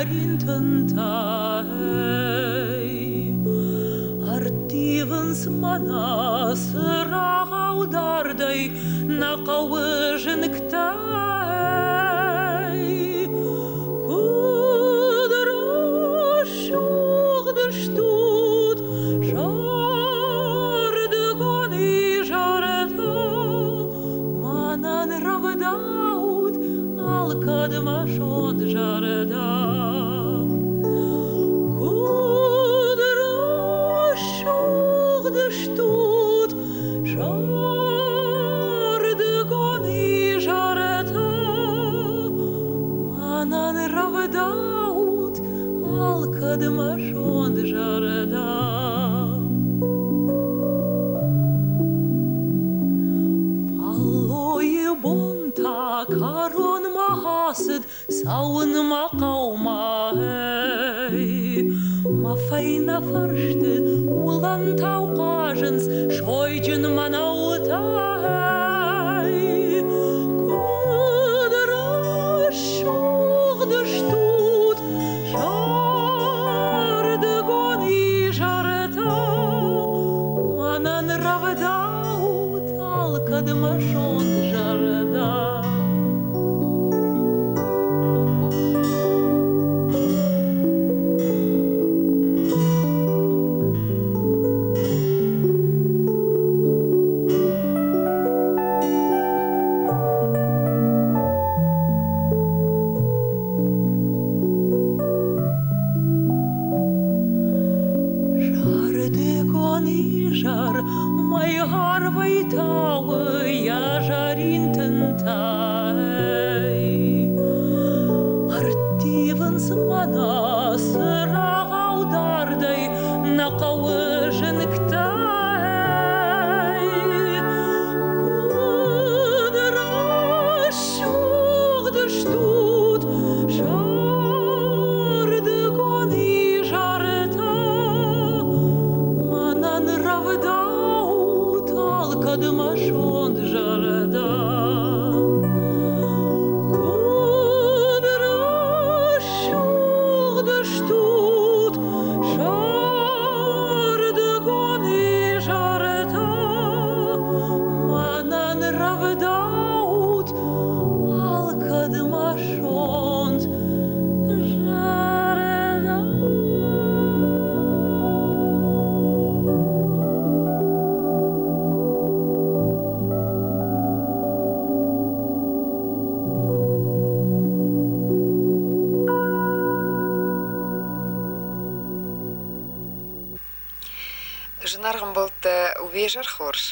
Зӕрин тынтӕй. Ӕрттивынц мӕнӕ цырагъау дардӕй нӕ хъӕуы зынгтӕй. Куыд рӕсугъд стут сӕрдыгон изӕртӕ, мӕнӕн рӕвдаут алкӕд мӕ сонт зӕрдӕ. Куыд рӕсугъд стут сӕрдыгон изӕртӕ, мӕнӕн рӕвдаут алкӕд мӕ сонт зӕрдӕ. Фӕллойы бонтӕ кӕронмӕ ацыд, цӕуын мӕ хъӕумӕ. Мӕ фӕйнӕ фӕрсты уылӕнтау хъазынц сойджын мӕнӕутӕй. Куыд рӕсугъд стут сӕрдыгон изӕртӕ, мӕнӕн рӕвдаут алкӕд мӕ сонт зӕрдӕ. Сӕрдыгон изӕр мӕй арвӕй тауы йӕ зӕрин тынтӕй. Ӕрттивынц мӕнӕ цырагъау дардӕй нӕ хъӕуы зынгтӕй. Куыд рӕсугъд стут сӕрдыгон изӕртӕ, мӕнӕн рӕвдаут алкӕд мӕ сонт зӕрдӕ. Куыд рӕсугъд стут сӕрдыгон изӕртӕ, мӕнӕн рӕвдаут алкӕд мӕ сонт зӕрдӕ. Зынаргъ ӕмбӕлттӕ, уе зӕр хорз!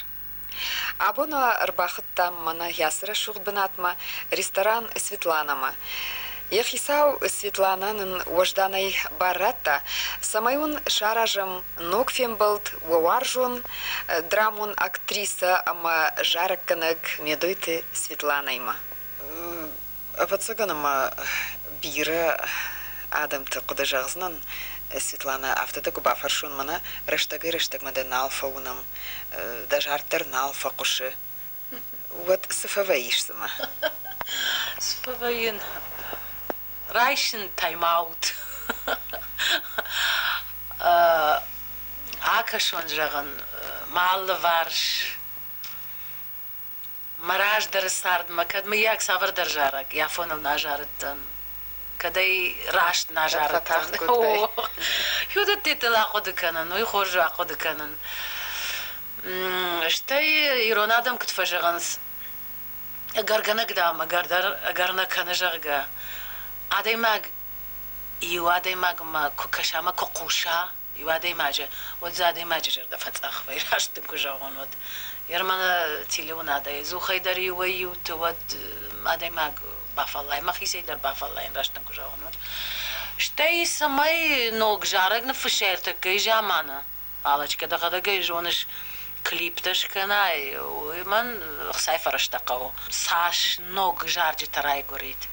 Абон ӕрбахуыдтам мӕнӕ ацы рӕсугъд бынатмӕ, ресторан «Светлана-мӕ». Йӕ хицау Светланӕ нын уӕзданӕй бар радта, цӕмӕй уын саразӕм ног фембӕлд уӕ уарзон драмон актрисӕ ӕмӕ зарӕггӕнӕг Медойты Светланӕимӕ. Ӕвӕццӕгӕн ӕмӕ бирӕ адӕмты хъуыды зӕгъдзынӕн, Светланӕ, афтӕ дӕ куы бафӕрсон, мӕнӕ рӕстӕгӕй-рӕстӕгмӕ дӕ нал фӕуынӕм, дӕ зард дӕр нал фӕхъуысы, уӕд цы фӕвӕййыс цымӕ? Цы фӕвӕййын? Райсын тайм-аут. Акӕсон, зӕгъын, мӕ алыварс Мӕ раздӕры цардмӕ, кӕд мыййаг цавӕрдӕр зарӕг йӕ афоныл нӕ азарыдтӕн, кӕд ӕй раст нӕ азарыдтӕн. Уыдӕттыл ахъуыды кӕнын, уый хорз у ахъуыды кӕнын. Стӕй ирон адӕм куыд фӕзӕгъынц, ӕгӕргӕнӕг, дам, ӕгӕр дӕр ӕгӕр нӕ кӕны, зӕгъгӕ. Адӕймаг иу адӕймагмӕ куы кӕса ӕмӕ куы хъуса, иу адӕймаджы, уӕд дзы адӕймаджы зӕрдӕ фӕцъӕх вӕййы, раст дын куы зӕгъон, уӕд. Ерманы телеуынадӕй ӕдзухӕй дӕр иуӕй-иуты уӕд адӕймаг бафӕллайы, мӕхицӕй дӕр бафӕллайын, раст дын куы зӕгъон, уӕд. Стӕй цӕмӕй ног зарӕг ныффыссай ӕртӕккӕйы заманы, Алочкӕ, дӕхӕдӕг ӕй зоныс, клиптӕ скӕнай, уый мӕн ӕхцайы фӕрӕзтӕ хъӕуы. Цас ног зарджытӕ райгуырид.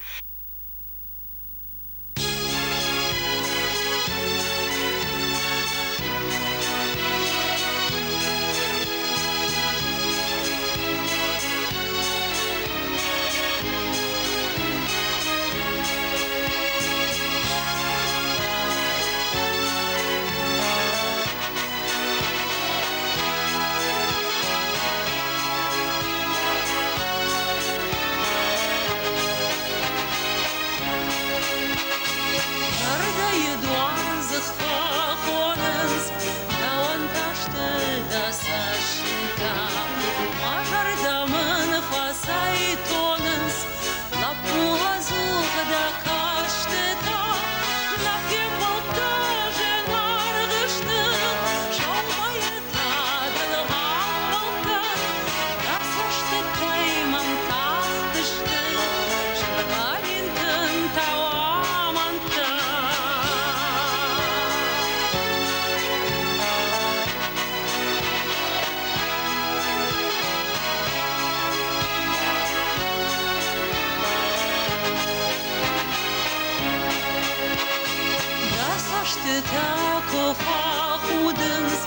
куы фӕхудынц,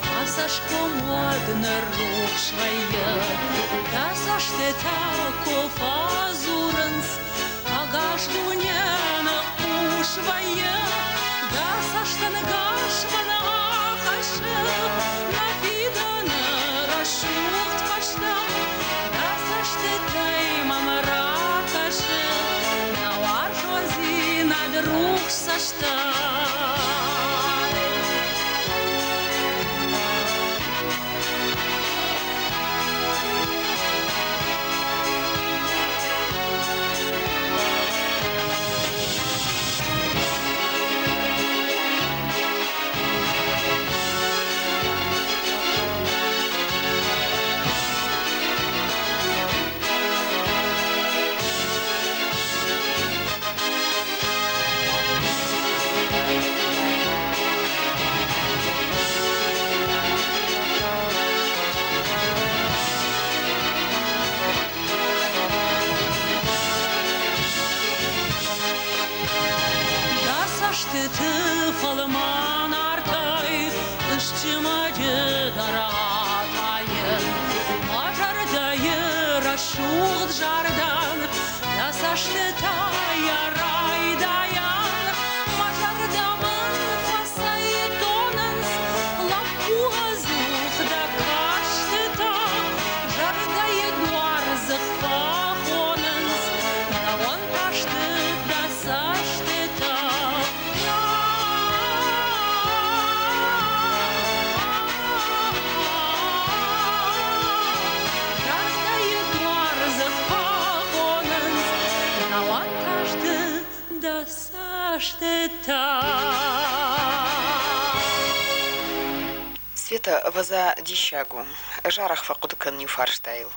Дӕ цӕсгом уӕд ныррухс вӕййы, Дӕ цӕстытӕ куы фӕдзурынц, Ӕгас дуне ныхъхъус вӕййы, Дӕ цӕстӕнгас мӕн ахӕссы Нӕ фидӕны рӕсугъд фӕзтӕм, Дӕ цӕстытӕй мӕм ракӕсы Нӕ уарзондзинад рухс цӕстӕй. Дӕ цӕстыты фӕлмӕн артӕй Ысчымӕджы дӕр атайын. Мӕ зӕрдӕйы рӕсугъд зардӕн Дӕ цӕстытӕ йӕ райдайӕн. Мӕ зӕрдӕ мын фӕцӕйтонынц Лӕппу ӕдзух дӕ кӕстытӕ, Зӕрдӕйы дуар дзых фӕхонынц, Дӕуӕн та сты дӕ цӕстытӕ. Зӕрдӕйы дуар дзых фӕхонынц, Дӕуӕн та сты дӕ цӕстытӕ. Света, ӕвӕдза, диссаг у. Ӕз арӕх фӕхъуыды кӕнын иу фарстайыл.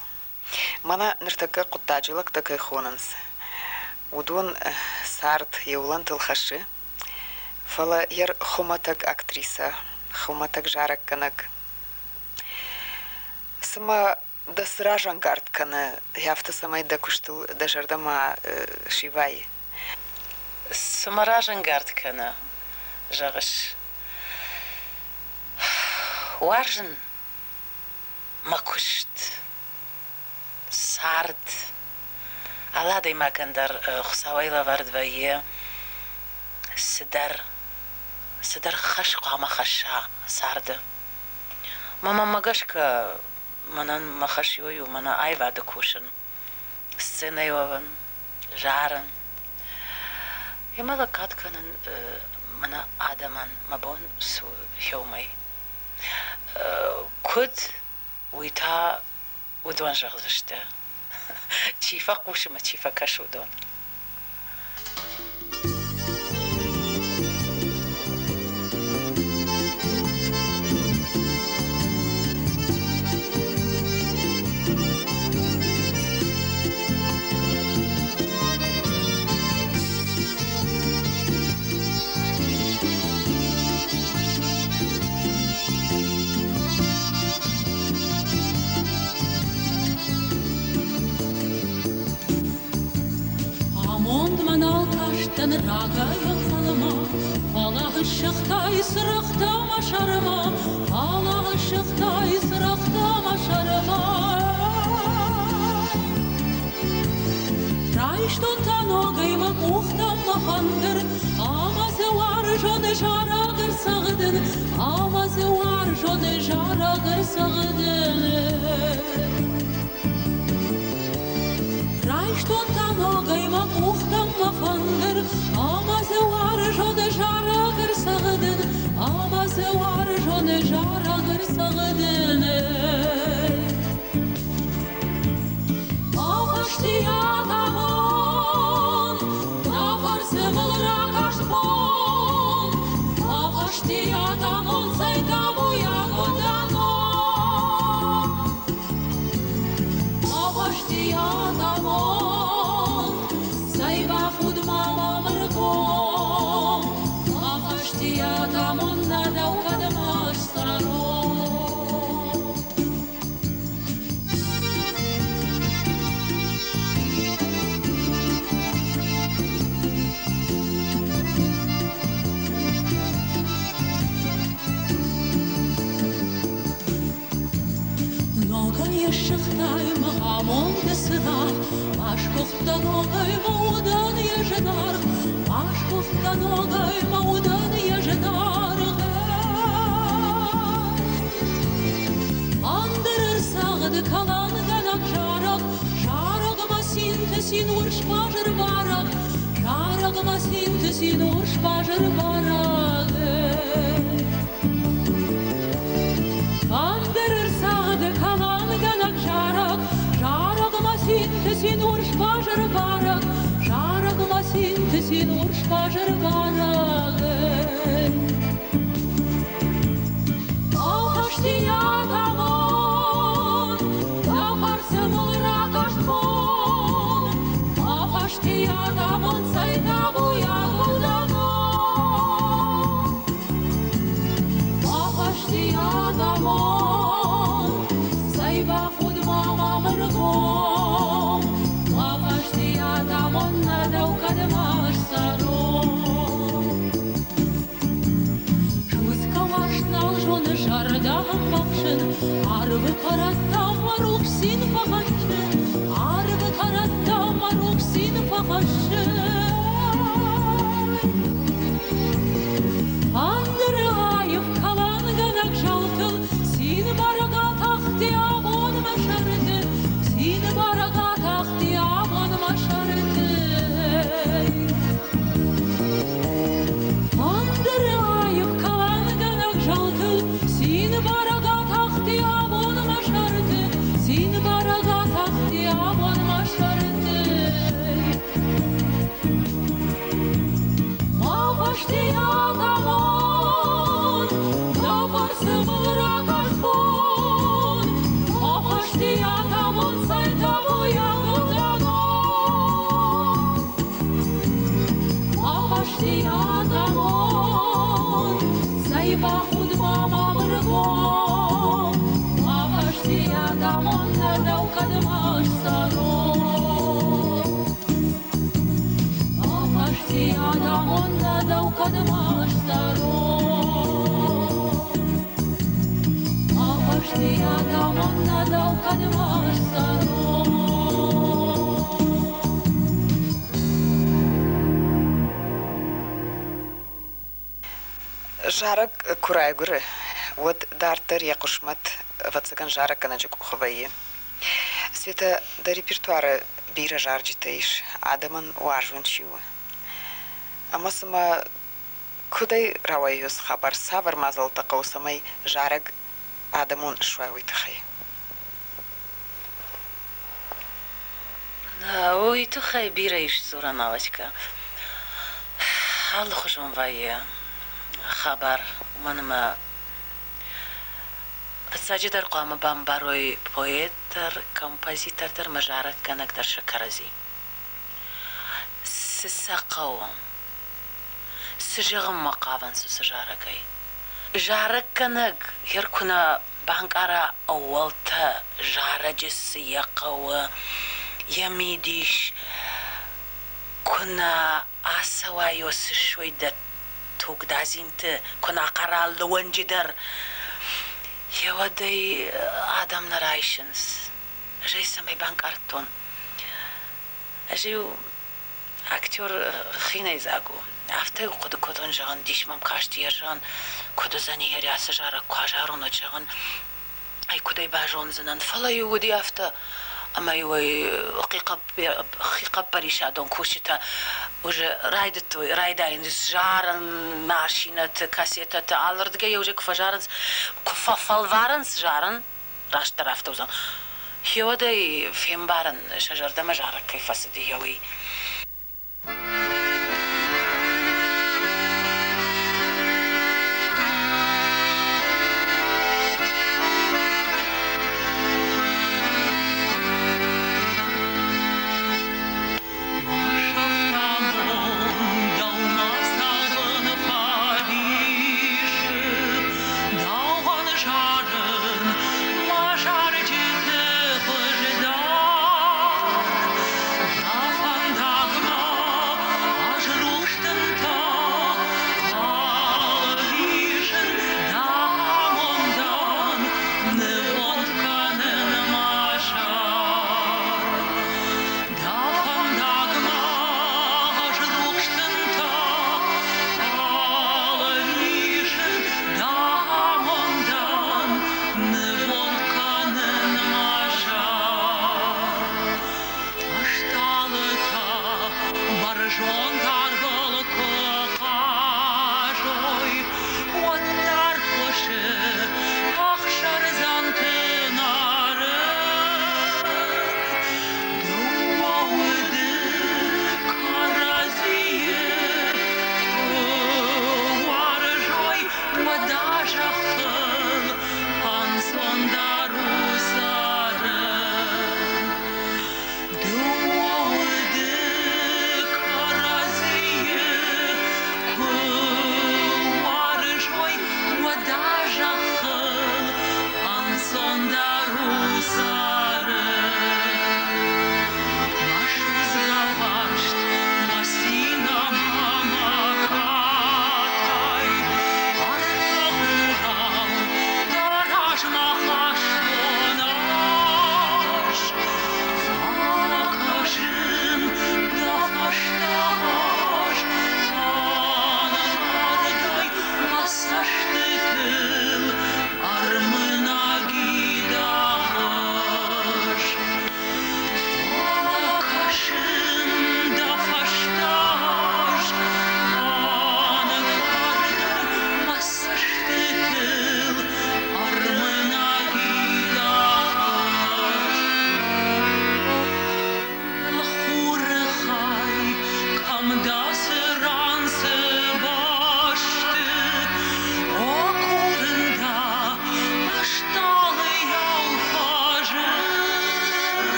Мӕнӕ ныртӕккӕ хъуыддаджы лӕгтӕ кӕй хонынц, уыдон цард йӕ уылӕнтыл хӕссы, фӕлӕ йӕ хуымӕтӕг актрисӕ, хуымӕтӕг зарӕггӕнӕг. Цымӕ дӕ цы разӕнгард кӕны, афтӕ цӕмӕй дӕ куыстыл дӕ зӕрдӕ ма сивай? Цы мӕ разӕнгард кӕны, зӕгъыс? Уарзын мӕ куыст, цард. Алы адӕймагӕн дӕр Хуыцауӕй лӕвӕрд вӕййы цыдӕр, цыдӕр хӕс хъуамӕ хӕсса царды. Мӕ мӕнмӕ гӕсгӕ, мӕнӕн мӕ хӕс иуӕй у мӕнӕ аивады кусын, сценӕйы уӕвын, зарын. Йемӕ лӕггад кӕнын мӕнӕ адӕмӕн мӕ бон цы у, уымӕй. Куыд, уый та уыдон зӕгъдзысты. Чи фӕхъусы мӕ чи фӕкӕсы, уыдон. Амонд мӕ нал кастӕн рагӕй ӕнхъӕлмӕ, Фӕлӕ ыссыгътай цырӕгътӕ мӕ сӕрмӕ, Фӕлӕ ыссыгътай цырӕгътӕ мӕ сӕрмӕ. Райстон та ногӕй мӕ къухтӕм мӕ фӕндыр, Ӕмӕ дзы уарзоны зарӕг ӕрцӕгъдын, Ӕмӕ дзы уарзоны зарӕг ӕрцӕгъдын. Райстон та ногӕй мӕ къухтӕм мӕ фӕндыр, Ӕмӕ дзы уарзоны зарӕг ӕрцӕгъдын, Ӕмӕ дзы уарзоны зарӕг ӕрцӕгъдын. Афӕстиат амонд, дӕ фӕрцы мыл ракаст бон. Афӕстиат амонд, цӕй табуйаг у дӕ ном. Афӕстиат амонд, цӕй Амонды цырагъ. Басгуыхтӕ ногӕй мӕ удӕн йӕ зынаргъ, Басгуыхтӕ ногӕй мӕ удӕн йӕ зынаргъ. Ӕндӕр ӕрцагъды кӕлӕнгӕнӕг зарӕг, Зарӕг мӕ цинты цин урсбазыр барӕг, Зарӕг мӕ цинты цин урсбазыр барӕг. Ӕндӕр ӕрцагъды кӕлӕнгӕнӕг зарӕг, Зарӕг мӕ цинты цин урсбазыр барӕг, Зарӕг мӕ цинты цин урсбазыр барӕг. Афӕстиат амонд, дӕ фӕрцы мыл ракаст бон. Афӕстиат амонд, цӕй табуйаг у дӕ ном. Афӕстиат амонд, цӕй бахуд ма мӕм ӕргом. Афӕстиат амонд, нӕ дӕу кӕдмӕ ссарон. Судзгӕ уарзт нал зоны зӕрдӕ ӕмбӕхсын, Арвы кӕрӕттӕм мӕ рухс цин фӕхӕссы, Арвы кӕрӕттӕм мӕ рухс цин фӕхӕссы. Фӕндыры аив кӕлӕнгӕнӕг зӕлтыл Цины бӕрӕг атахти абон мӕ сӕрты, Цины бӕрӕг атахти абон мӕ сӕрты. Фӕндыры аив кӕлӕнгӕнӕг зӕлтыл Цины бӕрӕг атахти абон мӕ сӕрты, Цины бӕрӕг атахти абон мӕ сӕрты. Ма фӕстиат амонд, дӕ фӕрцы мыл ракаст бон. Ма фӕстиат амонд, цӕй табуйаг у дӕ ном. Ма фӕстиат амонд, цӕй бахуд ма мӕм ӕргом. Ма фӕстиат амонд, нӕ дӕу кӕдмӕ ссарон. Ма фӕстиат амонд, нӕ дӕу кӕдмӕ ссарон. Ма фӕстиат амонд, нӕ дӕу кӕдмӕ ссарон. Зарӕг куы райгуыры, уӕд дарддӕр йӕ хъысмӕт, ӕвӕццӕгӕн, зарӕггӕнӕджы къухы вӕййы. Светӕ, дӕ репертуары бирӕ зарджытӕ ис, адӕмӕн уарзон чи у. Ӕмӕ цымӕ куыдӕй рауайы уыцы хабар, цавӕр мадзӕлттӕ хъӕуы, цӕмӕй зарӕг адӕмон суа, уый тыххӕй? Уый тыххӕй бирӕ ис дзурӕн, Алочкӕ. Алыхуызон вӕййы хабар, уымӕн ӕмӕ фыццаджыдӕр хъуамӕ бамбарой поэт дӕр, композитор дӕр ӕмӕ зарӕггӕнӕг дӕр сӕ кӕрӕдзи. Цы сӕ хъӕуы? Цы зӕгъынмӕ хъавынц уыцы зарӕгӕй? Зарӕггӕнӕг йӕ куы нӕ банкъара ӕууӕлтӕ, зарӕджы цы йӕ хъӕуы, йӕ мидис, куы нӕ ацӕуа цы сой дӕ тугдадзинты, куы нӕ хъара алы дӕр, йе уӕд ӕй адӕм нӕ райсынц. Ӕз ӕй цӕмӕй банкъардтон. Ӕз-иу актер хинӕйдзаг у. Афтӕ хъуыды кодтон, зӕгъын, дис мӕм касти, зӕгъын, куыд уыдзӕни ацы зарӕг куы азарон, уӕд, зӕгъын, ӕй куыдӕй базондзынӕн. Фӕлӕ-иу уыди афтӕ, ӕмӕ-иу ӕй хихъӕппӕрисадон кусджытӕ уже райдыдтой, райдайынц зарын машинӕты, кассетӕты, алырдыгӕй уже куы фӕзарынц, куы фӕфӕлварынц зарын, растдӕр афтӕ уыдзӕн. Гъеуӕдӕй фембарын, сӕ зӕрдӕмӕ зарӕг кӕй фӕцыди, уый.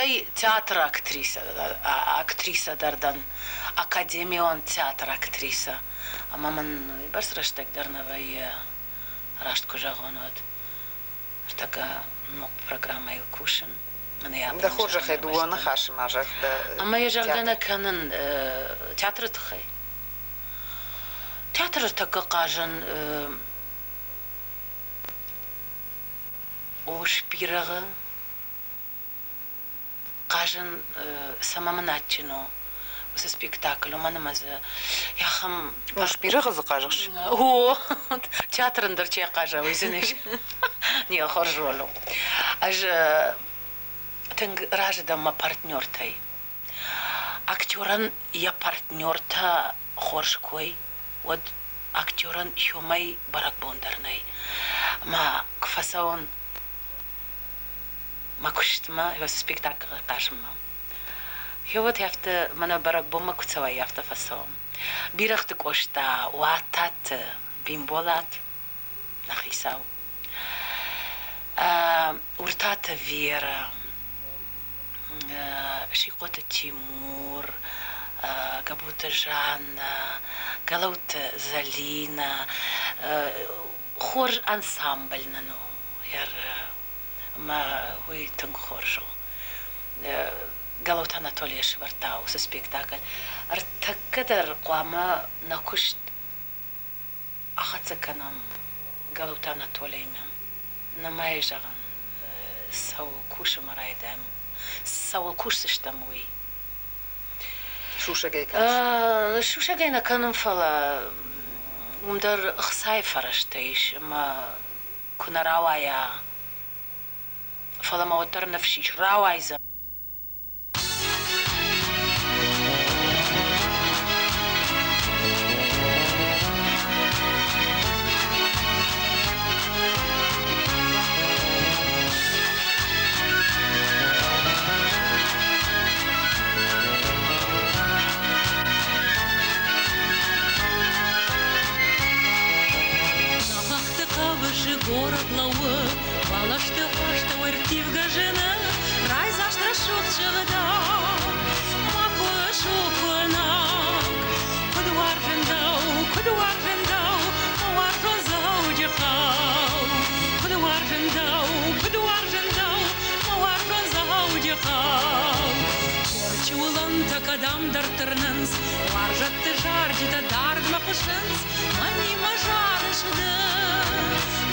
Стӕй театры актрисӕ, актрисӕ дӕр дӕн, академион театры актрисӕ. Ӕмӕ мын уыйбӕрц рӕстӕг дӕр нӕ вӕййы, раст куы зӕгъон, уӕд. Ӕртӕккӕ ног программӕйыл кусын. Дӕ хорзӕхӕй дыууӕ ныхасы ма зӕгъ дӕ Ӕмӕ йӕ зӕгъгӕ нӕ кӕнын театры тыххӕй. Театры тӕккӕ хъазын ус-бирӕгъы хъазын цӕмӕ мын адджын у, уыцы спектакль, уымӕн ӕмӕ дзы ахӕм... Ус-бирӕгъы дзы хъазыс? О, театры ӕндӕр чи ахъаза, уый дзы не Не, хорз роль у. Ӕз тынг разы дӕн мӕ партнертӕй. Актерӕн йӕ партнертӕ хорз кой, уӕд актерӕн иумӕй бӕрӕгбон дӕр нӕй. Мӕ куы фӕцӕуын мӕ куыстмӕ, спектаклы хъазынмӕ, гъеуӕд афтӕ мӕнӕ бӕрӕгбонмӕ куы цӕуай, афтӕ фӕцӕуӕм. Бирӕгъты Къоста, Уататы Бимболат, нӕ хицау, Уртаты Верӕ, Сихъоты Тимур, Габуты Жаннӕ, Гӕлӕуты Зӕлинӕ, хорз ансамбль нын у ӕмӕ уый тынг хорз у. Гӕлӕуты Анатолийы сӕвӕрдта уыцы спектакль. Ӕртӕккӕ дӕр хъуамӕ нӕ куыст ахӕццӕ кӕнӕм Гӕлӕуты Анатолиимӕ. Нӕмӕй зӕгъын, цӕуыл кусынмӕ райдайӕм, цӕуыл кусдзыстӕм, уый. Сусӕгӕй кӕныс? Сусӕгӕй нӕ кӕнын, фӕлӕ уым дӕр ӕхцайы фӕрӕзтӕ ис ӕмӕ куы нӕ рауайа, фӕлӕ мӕ уӕддӕр ныфс ис, рауайдзӕн. Хӕхты хъӕбысы горӕт лӕууы, бӕлӕсты астӕу ӕрттивгӕ зыны, райдзаст рӕсугъд сыгъдӕг. Макуы сукуынӕг, куыд уарзын дӕу, куыд уарзын дӕу, мӕ уарзон Дзӕуджыхъӕу. Куыд уарзын дӕу, куыд уарзын дӕу, мӕ уарзон Дзӕуджыхъӕу. Терчы уылӕнтӕ кӕдӕмдӕр тырнынц, уарзӕтты зарджытӕ дардмӕ хъуысынц, мӕнимӕ зарыс ды,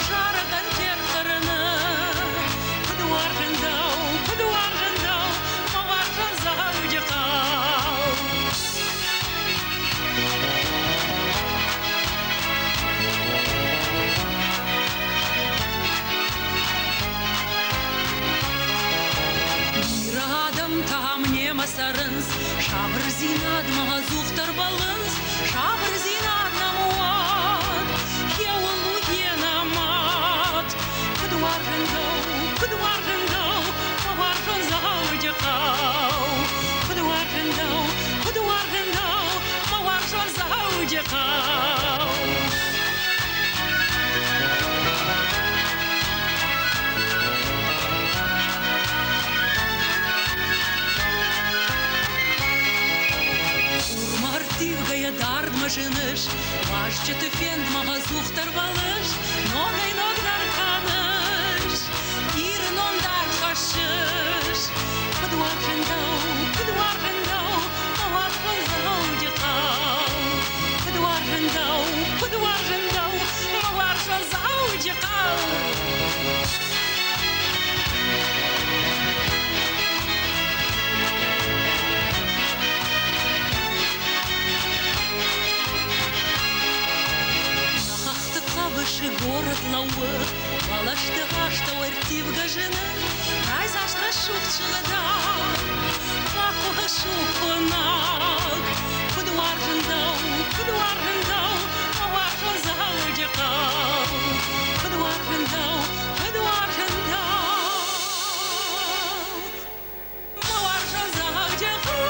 зарӕгӕн Терк-Хъырымы. Куыд уарзын дӕу, куыд уарзын дӕу, мӕ уарзон Дзӕуджыхъӕу. Бирӕ адӕмтӕ ам немӕ цӕрынц, сабырдзинадмӕ ӕдзухдӕр бӕллынц, сабырдзинад нӕм уӕд, хиуыл у йе нӕмӕт. Куыд уарзын дӕу, куыд уарзын дӕу, мӕ уарзон Дзӕуджыхъӕу. Куыд уарзын дӕу, куыд уарзын дӕу, мӕ уарзон Дзӕуджыхъӕу. Хурмӕ ӕрттивгӕйӕ дардмӕ зыныс, уазджыты фендмӕ ӕдзухдӕр бӕллыс, ногӕй-ногдӕр кӕныс, Иры ном дард хӕссыс. Куыд уарзын дӕу, куыд уарзын дӕу, мӕ уарзон Дзӕуджыхъӕу. Куыд уарзын дӕу, куыд уарзын дӕу, мӕ уарзон Дзӕуджыхъӕу. Нӕ хӕхты хъӕбысы горӕт лӕууы, бӕлӕсты астӕу ӕрттивгӕ зыны, райдзаст рӕсугъд сыгъдӕг. Макуы сукуынӕг, куыд уарзын дӕу, куыд уарзын дӕу, мӕ уарзон Дзӕуджыхъӕу. Куыд уарзын дӕу, куыд уарзын дӕу, мӕ уарзон Дзӕуджыхъӕу.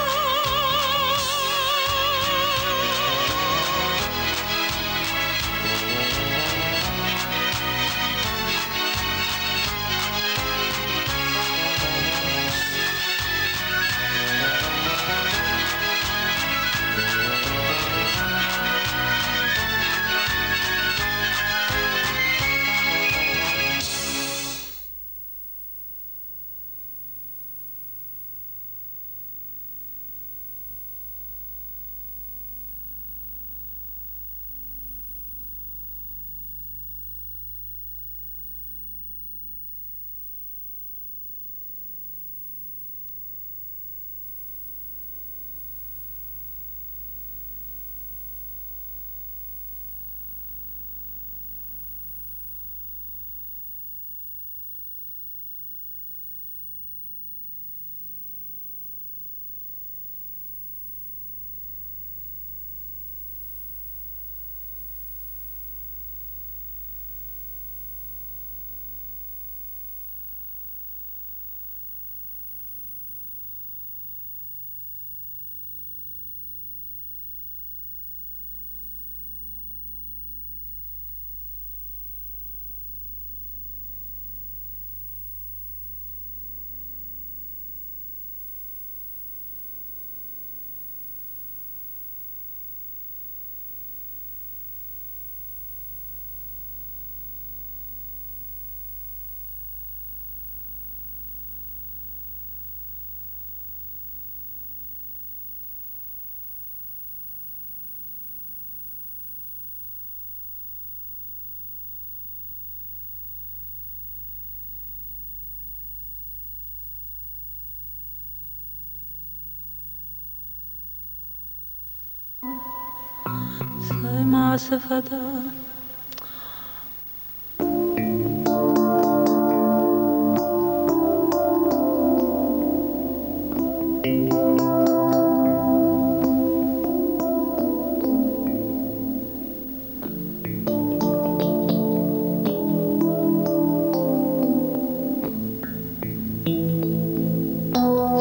Цӕй-ма цы фӕдӕ?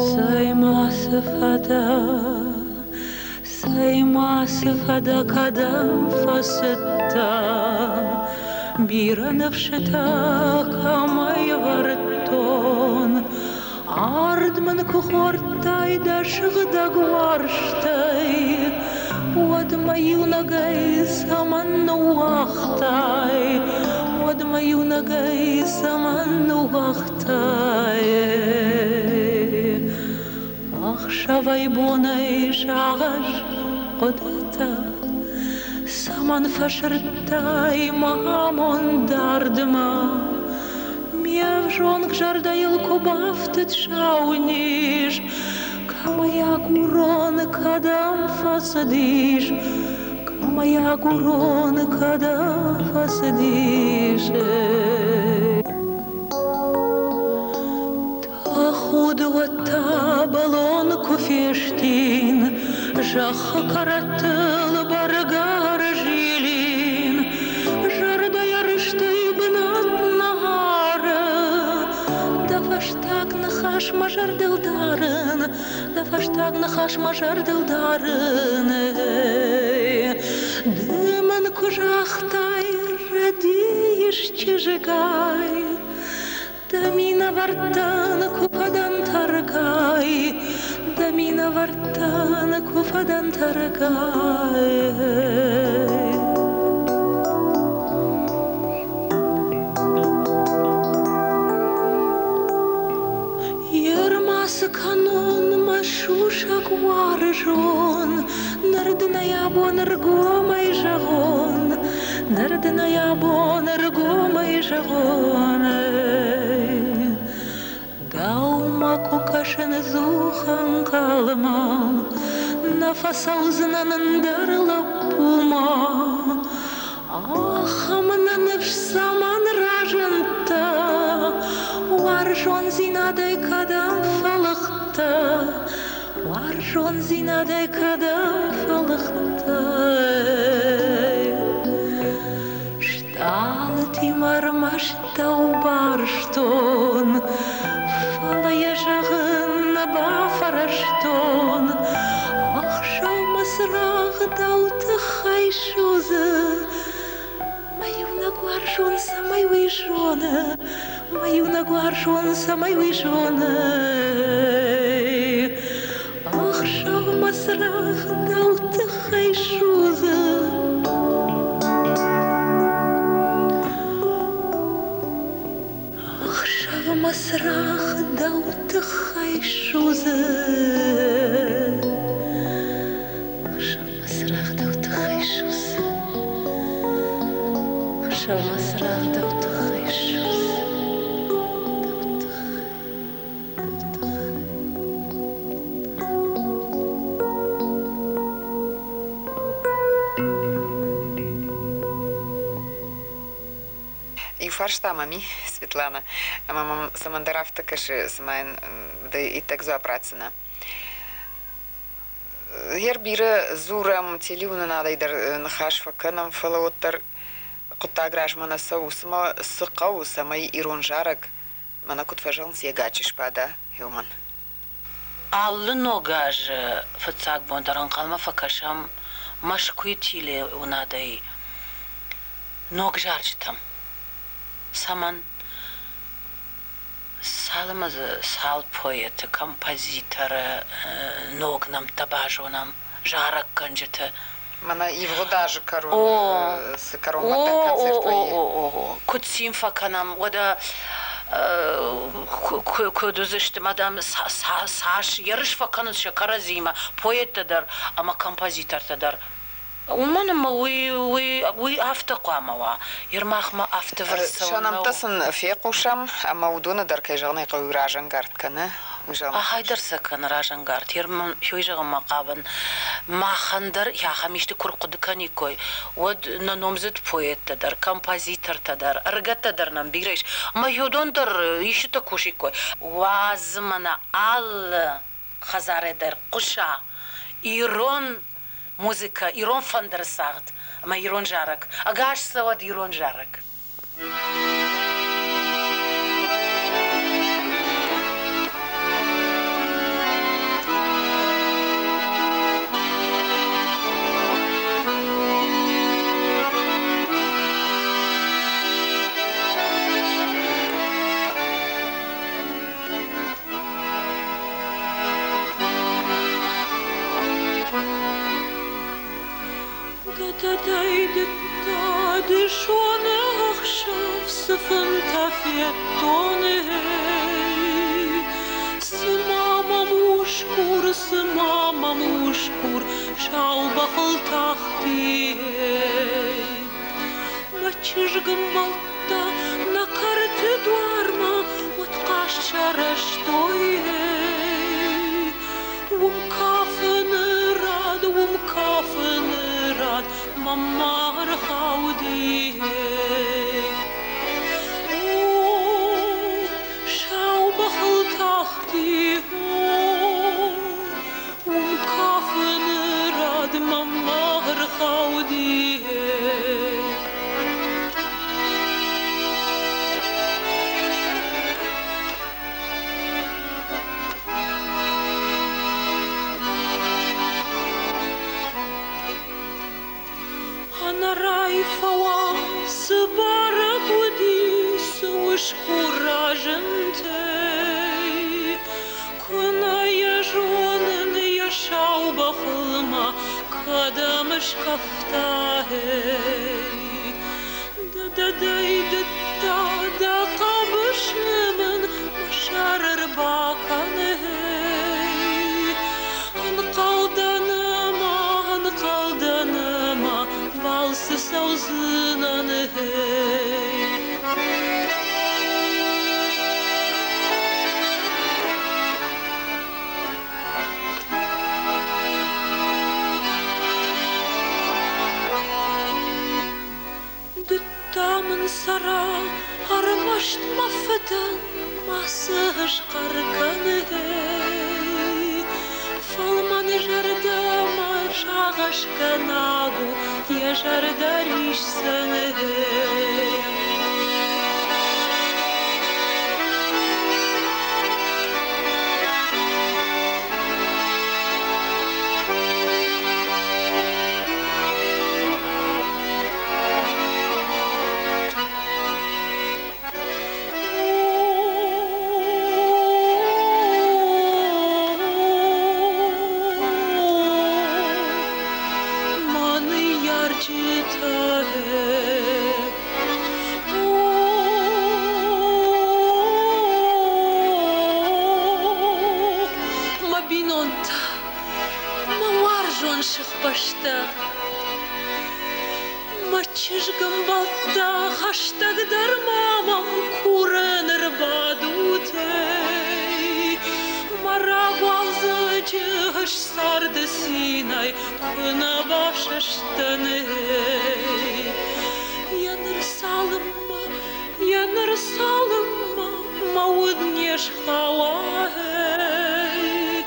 Цӕй-ма цы фӕдӕ? Цӕй-ма цы фӕдӕ, кӕдӕм фӕцыдтӕ? Бирӕ ныфсытӕ кӕмӕй вӕрдтон, Ард мын куы хордтай дӕ сыгъдӕг уарзтӕй, Уӕд мӕ иунӕгӕй цӕмӕн ныууагътай? Уӕд мӕ иунӕгӕй цӕмӕн ныууагътай? Ӕхсӕвӕй-бонӕй сагъӕс хъуыдытӕ Цӕмӕн фӕсырдтай мӕ амонд дардмӕ? Ме взонг зӕрдӕйыл куы бафтыд сау низ, Кӕмӕй агурон, кӕдӕм фӕцыдис, Кӕмӕй агурон, кӕдӕм фӕцыдис? Тӕхуды уӕд та бӕлон куы фестин, Зӕххы кӕрӕттыл бӕргӕ ӕрзилин, Зӕрдӕйӕ рыстӕй бынат нӕ ары. Дӕ фӕстаг ныхас мӕ зӕрдыл дарын, Дӕ фӕстаг ныхас мӕ зӕрдыл дарын. Ды мын куы загътай, рӕдийыс чызгай, Дӕ минӕвӕрттӕн куы фӕдӕн тӕргай, Дӕ минӕвӕрттӕн куы фӕдӕн тӕргай. Ермасы кӕнон мӕ сусӕг уарзон, Ныр дын ӕй абон ӕргомӕй зӕгъон, Ныр дын ӕй абон ӕргомӕй зӕгъон. Дӕумӕ куы кӕсын ӕдзух ӕнхъӕлмӕ, Нӕ фӕцӕудзынӕн ӕндӕр лӕппумӕ. Ахӕм нӕ ныфс цӕмӕн разындтӕ, Уарзондзинадӕй кӕдӕм фӕлыгъдтӕ, Уарзондзинадӕй кӕдӕм фӕлыгъдтӕ? Стъалытимӕ ӕрмӕст дӕу барстон, Фӕлӕ йӕ зӕгъын нӕ бафӕрӕзтон. Ӕхсӕв мӕ цырагъ дӕу тыххӕй судзы, Мӕ иунӕг уарзон цӕмӕй уый зоны, Мӕ иунӕг уарзон цӕмӕй уый зоны. Ӕхсӕв мӕ цырагъ дӕу тыххӕй судзы. Ӕхсӕв мӕ цырагъ дӕу тыххӕй судзы. Ӕхсӕв мӕ цырагъ дӕу тыххӕй судзы. Ӕхсӕв мӕ цырагъ дӕу тыххӕй судзы. Дӕу тыххӕй, дӕу тыххӕй. Иу фарста мӕм и, Светлана, ӕмӕ мӕм цӕмӕндӕр афтӕ кӕсы, цыма йын ды иттӕг дзуапп ратдзынӕ. Гъер бирӕ дзурӕм, телеуынынадӕй дӕр ныхас фӕкӕнӕм, фӕлӕ уӕддӕр хъуыддаг размӕ нӕ цӕуы. Цымӕ цы хъӕуы, цӕмӕй ирон зарӕг, мӕнӕ куыд фӕзӕгъынц, йӕ гаччы сбада, уымӕн? Алы ног азы фыццаг бон дӕр ӕнхъӕлмӕ фӕкӕсӕм Мӕскуыйы телеуынадӕй ног зарджытӕм. Цӕмӕн? Цалынмӕ дзы цал поэты, композиторы ног нӕмттӕ базонӕм, зарӕггӕнджыты. Мӕнӕ ивгъуыд азы кӕрон цы кӕронбӕттӕн концерт вӕййы. Куыд цин фӕкӕнӕм, уӕдӕ куыд уыдзысты, мадам, цас ерыс фӕкӕнынц сӕ кӕрӕдзиимӕ поэттӕ дӕр ӕмӕ композитортӕ дӕр. Уымӕн ӕмӕ уый, уый, уый афтӕ хъуамӕ уа. Ермахмӕ афтӕ вӕрд цӕуын Сӕ нӕмттӕ сын фехъусӕм, ӕмӕ уыдоны дӕр, кӕй зӕгъын ӕй хъӕуы, разӕнгард кӕны. Ахай дӕр сӕ кӕны разӕнгард. Уый зӕгъынмӕ хъавын. Махӕн дӕр ахӕм исты куы рхъуыды кӕниккой, уӕд нӕ номдзыд поэттӕ дӕр, композитортӕ дӕр, ӕрыгӕттӕ дӕр нӕм бирӕ ис. Ӕмӕ уыдон дӕр истытӕ кусиккой. Уадз мӕнӕ алы хӕдзарӕй дӕр хъуыса ирон музыкӕ, ирон фӕндыры цагъд ӕмӕ ирон зарӕг. Ӕгас цӕуӕд ирон зарӕг! Дысон ӕхсӕв цы фынтӕ федтон, эй, Цыма мӕм усгур, цыма мӕм усгур сау бӕхыл тахти, эй. Мӕ чызг ӕмбӕлттӕ нӕ кӕрты дуармӕ уӕд хъазт сарӕзтой, эй. Уым кафыны рад, уым кафыны рад мӕм ӕрхауди. О, сау бӕхыл тахти, о, уым кафыны рад мӕм ӕрхауди. Ӕнӕрай фӕуа, цы бӕрӕг уыди, цы усгур разынтӕй. Куы нӕ йӕ зонын йӕ сау бӕхыл ма кӕдӕм ыскъӕфтай. Дӕ-дӕ-дӕй, дыдта, дӕ хъӕбысы мын мӕ сӕр ӕрбакӕн. Ӕнхъӕлдӕн ӕмӕ, ӕнхъӕлдӕн ӕмӕ балцы цӕудзынӕн. Дыдта мын цӕра ӕрмӕст мӕ фыдӕн мацы схъӕр кӕны. Фӕлмӕн зӕрдӕмӕ сагъӕсгӕнаг у, йӕ зӕрдӕ рисдзӕн. Мӕ ныййарджытӕ Мӕ бинонтӕ, мӕ уарзон сыхбӕстӕ, Мӕ чызгӕмбӕлттӕ хӕстӕгдӕр ма мӕм курын ӕрбадут, эй. Мӕ рагуалдзӕджы ссарды цинӕй куы нӕ бафсӕстӕн, эй. Йӕ ныр цалынмӕ, йӕ ныр цалынмӕ мӕ уд не схауа, эй,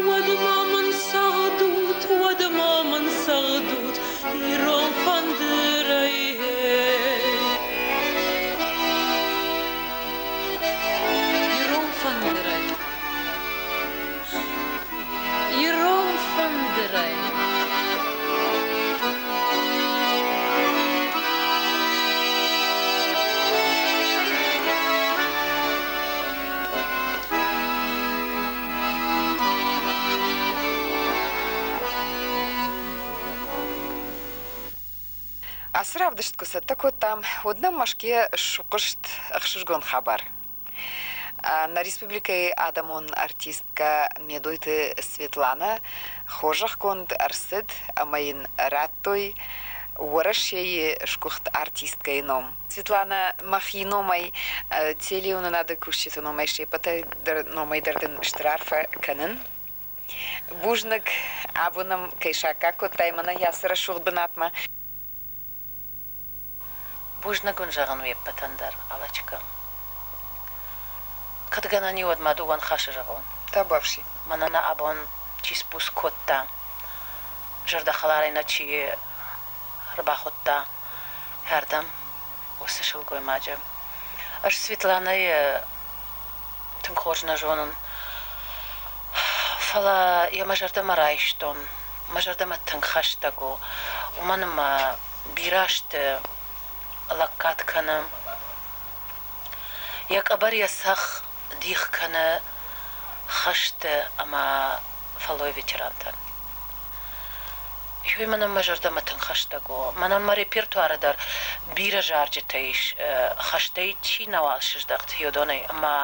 уӕдмӕ мын цӕгъдут, уӕдмӕ мын цӕгъдут ирон фӕндырӕй. Ирон фӕндырӕй. Ирон фӕндырӕй. Ацы равдыст куы цӕттӕ кодтам, уӕд нӕм Мӕскуыйӕ схъуыст ӕхсызгон хабар. Нӕ республикӕйы адӕмон артисткӕ Медойты Светланӕ хорзӕхгонд ӕрцыд ӕмӕ йын радтой Уӕрӕсейы сгуыхт артисткӕйы ном. Светланӕ, мӕхи номӕй, телеуынынады кусджыты номӕй се ппӕтӕй дӕр номӕй дӕр дын стыр арфӕ кӕнын. Бузныг, абон ӕм кӕй саккаг кодтай мӕнӕ ацы рӕсугъд бынатмӕ. Бузныг уын зӕгъын уе ппӕтӕн дӕр, Алачка. Кӕд гӕнӕн и, уӕд ма дыууӕ ныхасы зӕгъон. Табуафси. Мӕнӕ нӕ абон чи сбуц кодта, зӕрдӕхӕларӕй нӕ чи ӕрбахуыдта ардӕм, уыцы сылгоймаджы. Ӕз Светланӕйы тынг хорз нӕ зонын, фӕлӕ йӕ мӕ зӕрдӕмӕ райстон. Мӕ зӕрдӕмӕ тынг хӕстӕг у, уымӕн ӕмӕ бирӕ азты лӕггад кӕны. Йӕ къӕбӕр йӕ цӕхх дих кӕны хӕсты ӕмӕ фӕллойы ветерантӕн. Уый мӕнӕн мӕ зӕрдӕмӕ тынг хӕстӕг у. Мӕнӕн мӕ репертуары дӕр бирӕ зарджытӕ ис, хӕстӕй чи нӕуал сыздӕхт, уыдонӕй ӕмӕ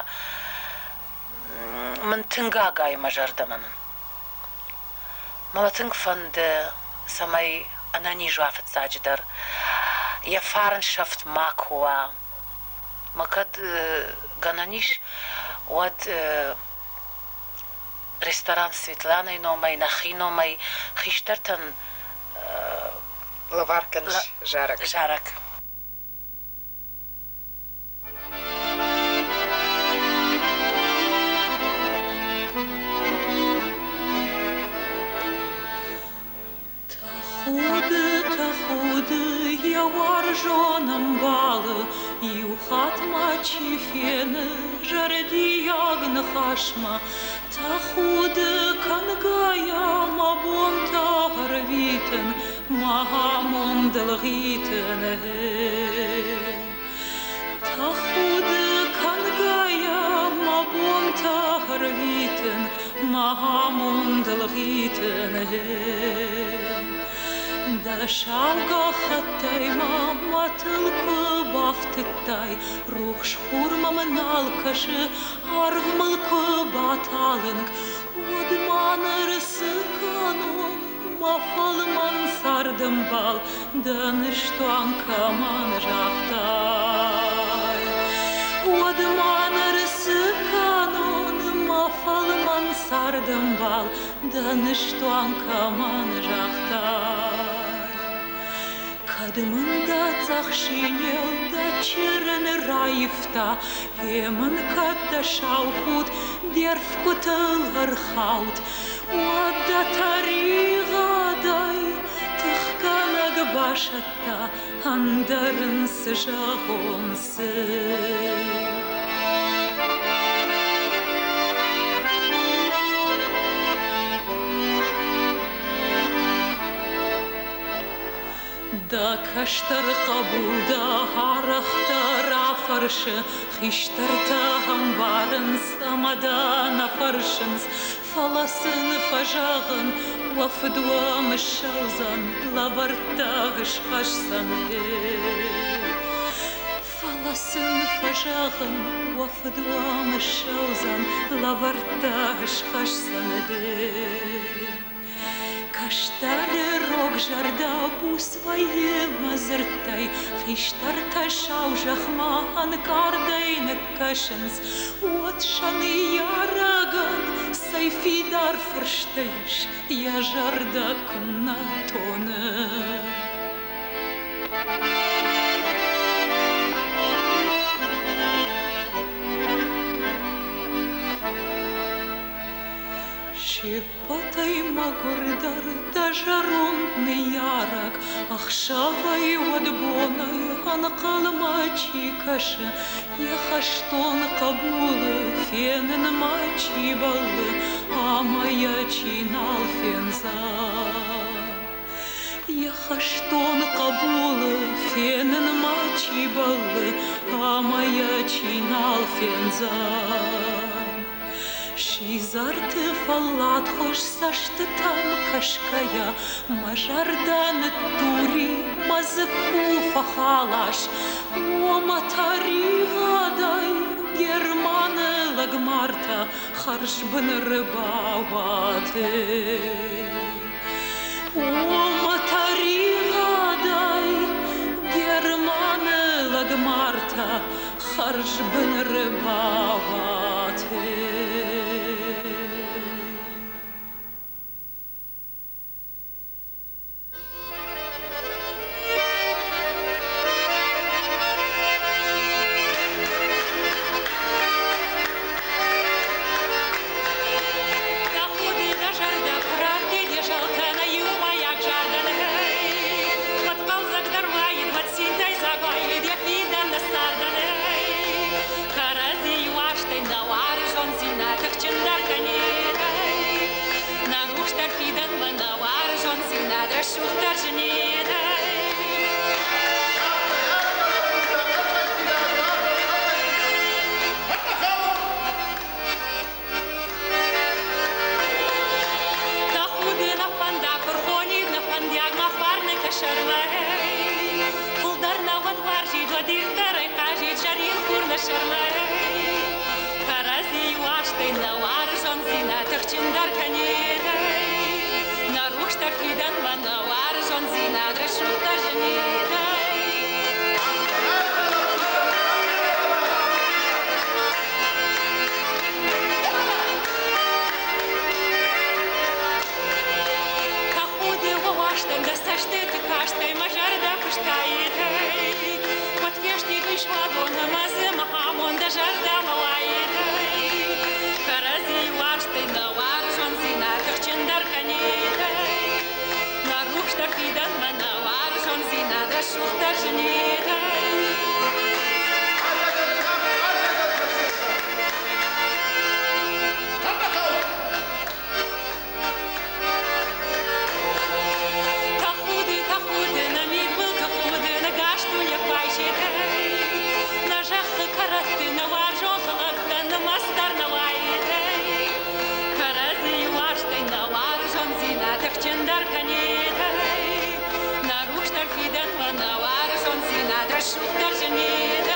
мын тынг агайы мӕ зӕрдӕ мӕн. Мӕ тынг фӕнды, цӕмӕй ӕнӕниз уа фыццаджыдӕр, йӕ фарн сӕфт макуы уа. Мӕ кӕд гӕнӕн ис, уӕд ресторан Светланайы номӕй, нӕхи номӕй хистӕртӕн лӕвар кӕныс зарӕг. Зарӕг. Тӕхуды, тӕхуды, йӕ уарзон ӕмбалы Иу хатт ма чи фены зӕрдиаг ныхасмӕ, Тӕхуды кӕнгӕйӕ мӕ бонтӕ ӕрвитын, Мӕ амонд ӕлгъитын. Тӕхуды кӕнгӕйӕ мӕ бонтӕ ӕрвитын, Мӕ амонд ӕлгъитын. Дӕ сау гӕххӕттӕй ма мӕтыл куы бафтыдтай, Рухс хур мӕм нал кӕсы, арв мыл куы баталынг, Уӕд ма ныр цы кӕнон, мӕ фӕлмӕн цардӕмбал, Дӕ ныстуан кӕмӕн загътай? Уӕд ма ныр цы кӕнон, мӕ фӕлмӕн цардӕмбал, Дӕ ныстуан кӕмӕн загътай? Кӕд мын дӕ цъӕх шинел дӕ чырын раивта, Йе мын кӕд дӕ сау худ де рфгуытыл ӕрхауд, Уӕд дӕ тӕригъӕдӕй тыхгӕнӕг басӕтта, Ӕндӕр ын цы зӕгъон, цы? Дӕ кӕстӕр хъӕбул дӕ арӕхдӕр афӕрсы, Хистӕртӕ ӕмбарынц ӕмӕ дӕ нӕ фӕрсынц, Фӕлӕ сын фӕзӕгъын, уӕ фыд уӕм ссӕудзӕн, Лӕвӕрттӕ ысхӕсдзӕн. Фӕлӕ сын фӕзӕгъын, уӕ фыд уӕм ссӕудзӕн, Лӕвӕрттӕ ысхӕсдзӕн. Кӕстӕры рог зӕрдӕ буц вӕййы мӕ дзырдтӕй, Хистӕртӕ сау зӕхмӕ ӕнкъардӕй ныккӕсынц. Уӕд сӕ ныййарӕгӕн цӕй фидар фӕрстӕ ис, йӕ зӕрдӕ куыннӕ тоны. Се ппӕтӕй мӕгуырдӕр дӕ зӕронд ныййарӕг, Ӕхсӕвӕй уӕд бонӕй ӕнхъӕлмӕ чи кӕсы, Йӕ хӕстон хъӕбулы фенынмӕ чи бӕллы Ӕмӕ йӕ чи нал фендзӕн. Йӕ хӕстон хъӕбулы фенынмӕ чи бӕллы Ӕмӕ йӕ чи нал фендзӕн. Сидзӕрты фӕлладхуыз цӕстытӕм кӕсгӕйӕ, Мӕ зӕрдӕ ныддури, мӕ дзыкку фӕхалас. О, мӕ тӕригъӕдӕй Германы лӕгмартӕ хӕрзбын ӕрбауаты. О, мӕ тӕригъӕдӕй Германы лӕгмартӕ хӕрзбын ӕрбауаты. рӕсугъддӕр зынид. Тӕхуды нӕ фӕндаг куы рхонид, нӕ фӕндиаг мах фарны къӕсӕрмӕ. Фылдӕр нӕ уӕд уарзид, уӕд ирддӕрӕй хъазид зӕрин хур нӕ сӕрмӕ. Кӕрӕдзийы уарзтӕй нӕ уарзондзинад тыхджындӕр кӕнид. Нӕ рухсдӕр фидӕнмӕ нӕ уарзондзинад рӕсугъддӕр зынид. Тӕхуды уӕ уарзтӕн дӕ цӕстыты кастӕй мӕ зӕрдӕ куы стаид. Куыд фестид уый суадон ӕмӕ дзы мӕ амонд дӕ зӕрдӕмӕ уаид. Кӕрӕдзи уарзтӕй нӕ уарзондзинад тыхджындӕр кӕнид. Нӕ рухсдӕр фидӕнмӕ нӕ уарзондзинад рӕсугъддӕр зынид. Тӕхуды, тӕхуды, нӕ мидбылты худы, нӕ гас дуне куы айсид. Нӕ зӕххы кӕрӕтты нӕ уарзон хӕлӕрттӕ нымӕц дӕр нӕ уаид. Кӕрӕдзийы уарзтӕй нӕ уарзондзинад тыхджындӕр кӕнид. Нӕ рухсдӕр фидӕнмӕ нӕ уарзондзинад рӕсугъддӕр зынид.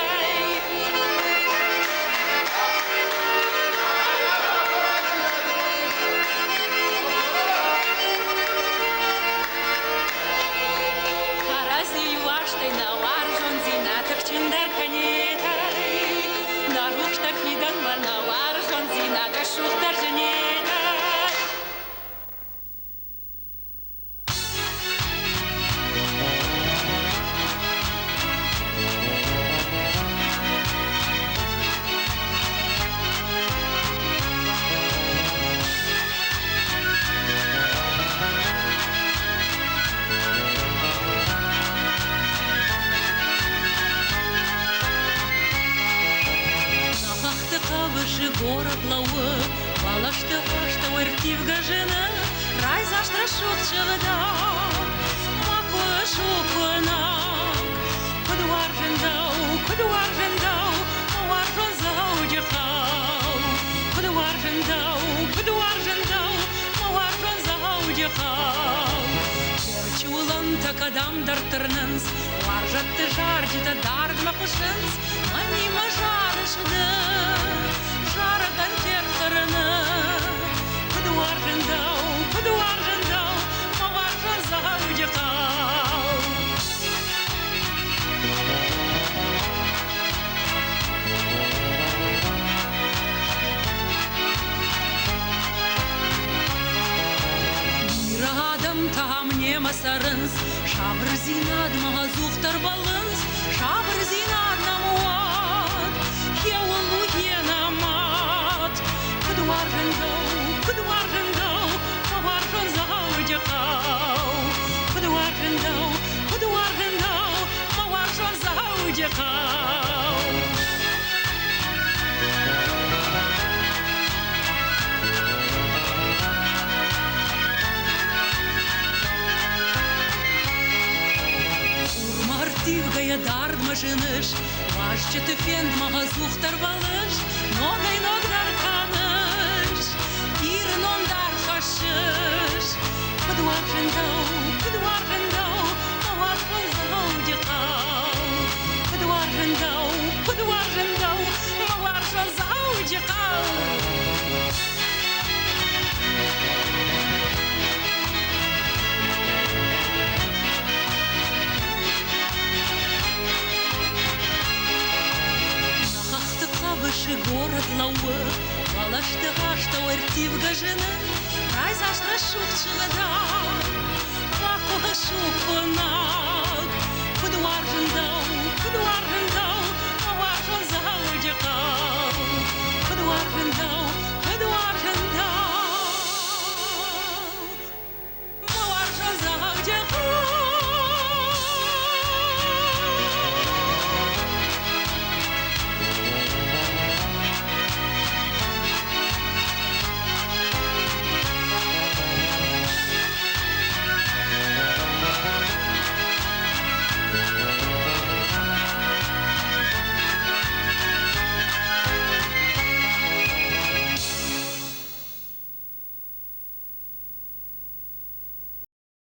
Кӕрӕдзийы уарзтӕй нӕ уарзондзинад тыхджындӕр кӕнид. Нӕ рухсдӕр фидӕнмӕ нӕ уарзондзинад рӕсугъддӕр зынид. Нӕ хӕхты хъӕбысы горӕт лӕууы, бӕлӕсты астӕу ӕрттивгӕ зыны, райдзаст рӕсугъд сыгъдӕг. Макуы сукуынӕг. Куыд уарзын дӕу, куыд уарзын дӕу, мӕ уарзон Дзӕуджыхъӕу. Куыд уарзын дӕу, куыд уарзын дӕу, мӕ уарзон Дзӕуджыхъӕу. Терчы уылӕнтӕ кӕдӕмдӕр тырнынц, уарзӕтты зарджытӕ дардмӕ хъуысынц, мӕнимӕ зарыс ды, зарӕгӕн Терк-Хъырны. Куыд уарзын дӕу, куыд уарзын дӕу, мӕ уарзон Дзӕуджыхъӕу. Бирӕ адӕмтӕ ам немӕ цӕрынц, сабырдзинадмӕ ӕдзухдӕр бӕллынц, сабырдзинад нӕм уӕд, хиуыл у йе нӕмӕт. Куыд уарзын дӕу, куыд уарзын дӕу, мӕ уарзон Дзӕуджыхъӕу. Куыд уарзын дӕу, куыд уарзын дӕу, мӕ уарзон Дзӕуджыхъӕу. Хурмӕ ӕрттивгӕйӕ дардмӕ зыныс, уазджыты фендмӕ ӕдзухдӕр бӕллыс, ногӕй-ногдӕр кӕныс, Иры ном дӕр хӕссыс. Куыд уарзын дӕу, куыд уарзын дӕу, мӕ уарзон Дзӕуджыхъӕу. Куыд уарзын дӕу, куыд уарзын дӕу, мӕ уарзон Дзӕуджыхъӕу. Нӕ хӕхты хъӕбысы горӕт лӕууы, бӕлӕсты астӕу ӕрттивгӕ зыны, райдзаст рӕсугъд сыгъдӕг. Макуы сукуынӕг, куыд уарзын дӕу,